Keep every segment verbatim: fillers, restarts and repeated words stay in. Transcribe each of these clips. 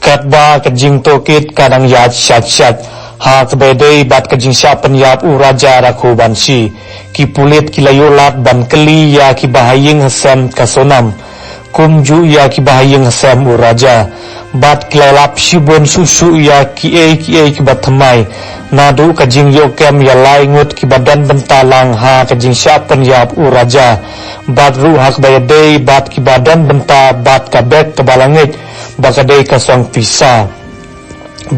Katba ka jingtohkit ka dang ïaid shait shait ha kaba ïadei bad ka jingshah pynïap u Raja Rakhubanshi, ki pulit ki la ïoh lad ban kylli ïa kiba ha ïing ha sem ka Sonam, kumjuh ïa kiba ha ïing ha sem u Raja, bad ki la lap shibun shuh shuh ïa kiei kiei kiba thymmai, naduh ka jingïoh kem ïa lai ngut kiba don bynta lang ha ka jingshah pynïap u Raja, bad ruh ha kaba ïadei bad kiba don bynta bad ka bek kaba la ngeit ba ka dei ka song pisa,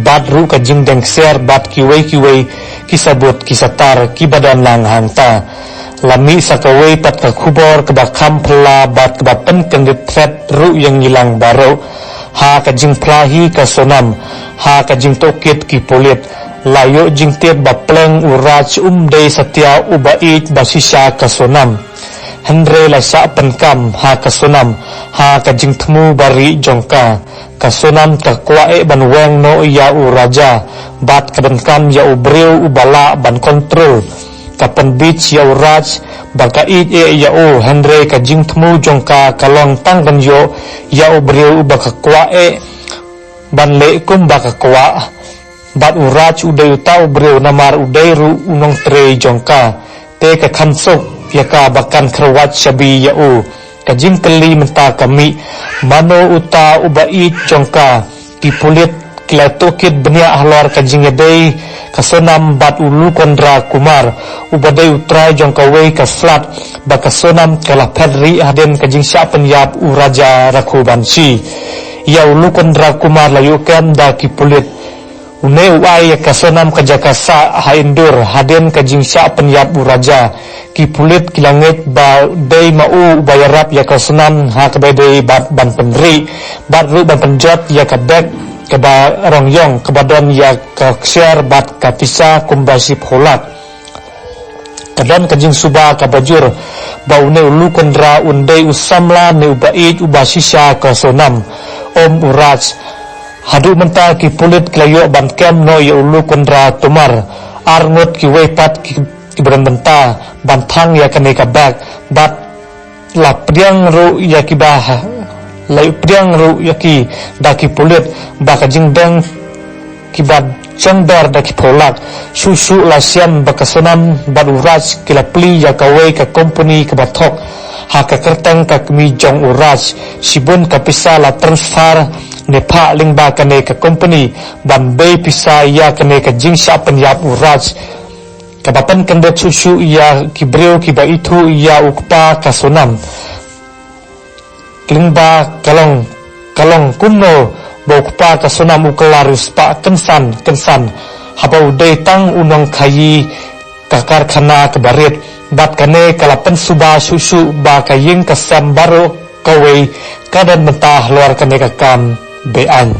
bad ruh ka jingdeng ksiar bad kiwei kiwei ki sabut ki satar kiba don lang hangta. La mih sa kawei pat ka khubor kaba kham phylla bad kaba pynkyndit thret ruh ïa ngi lang baroh. Ha ka jingphla hi ka Sonam ha ka jingtohkit ki pulit, la ïoh jingtip ba pleng u Raj um dei satia uba ïeit ba shisha ka Sonam. Hynrei la shah pynkam ha ka Sonam ha ka jingthmu ba rieh jong ka. Ka Sonam ka kwah eh ban weng noh ïa u Raja bad ka donkam ïa u briew uba lah ban kontrol. Ka pynbit ïa u Raj ba ka ïeit eh ïa u, hynrei ka jingthmu jong ka ka long tang ban ïoh ïa u briew uba ka kwah eh ban leh kumba ka kwah. Bad u Raj u dei uta u briew namar u dei ruh u nongtrei jong ka. Te ka kham suk ïa ka ba kan kyrwat shabi ïa u. Ka jingkylli mynta ka mih, mano uta uba ïeit jong ka? Ki pulit ki la tohkit bniah halor ka jingïadei ka Sonam bad u Lukondra Kumar, uba dei u trai jong kawei ka flat ba ka Sonam ka la phet rieh hadien ka jingshah pynïap u Raja Rakhubanshi. Ïa u Lukondra Kumar la ïoh kem da ki pulit. Une u ai ïa ka Sonam ka jaka sah ha Indore hadien ka jingshah pynïap u Raja. Ki pulit ki la ngeit ba dei ma u uba ïarap ïa ka Sonam ha kaba dei bad ban pynrieh bad ruh ban pynjot ïa ka bek kaba rong ïong kaba don ïa ka ksiar bad ka pisa kumba shiphew lak. Ka don ka jingsuba kaba jur ba une u Lukondra un dei u samla ne uba ïeit uba shisha ka Sonam, ym u Raj. Haduh mynta ki pulit ki la ïoh ban kem noh ïa u Lukondra Kumar. Ar ngut kiwei pat ki, kiba don bynta ban thang ïa kane ka bek bad la pdiang ruh ïa kiba ha, la pdiang ruh ïa ki da ki pulit ba ka jingdeng kiba jongdor da ki phew lak. Shuh shuh la shem ba ka Sonam bad u Raj ki la plie ïa kawei ka kompani kaba thok ha ka kyrteng ka kmie jong u Raj. Shibun ka pisa la transfer ne phah lyngba kane ka kompani ban bei pisa ïa kane ka jingshah pynïap u Raj. Kaba pynkyndit shuh shuh ïa ki briew kiba ithuh ïa u kpa ka Sonam. Lyngba ka long, ka long kumno ba u kpa ka Sonam u kylla riewspah kynsan kynsan haba u dei tang u nongkhaïi ka karkhana kaba rit. Bad kane ka la pynsuba shuh shuh ba ka ïing ka sem baroh kawei ka don bynta halor kane ka kam beaiñ.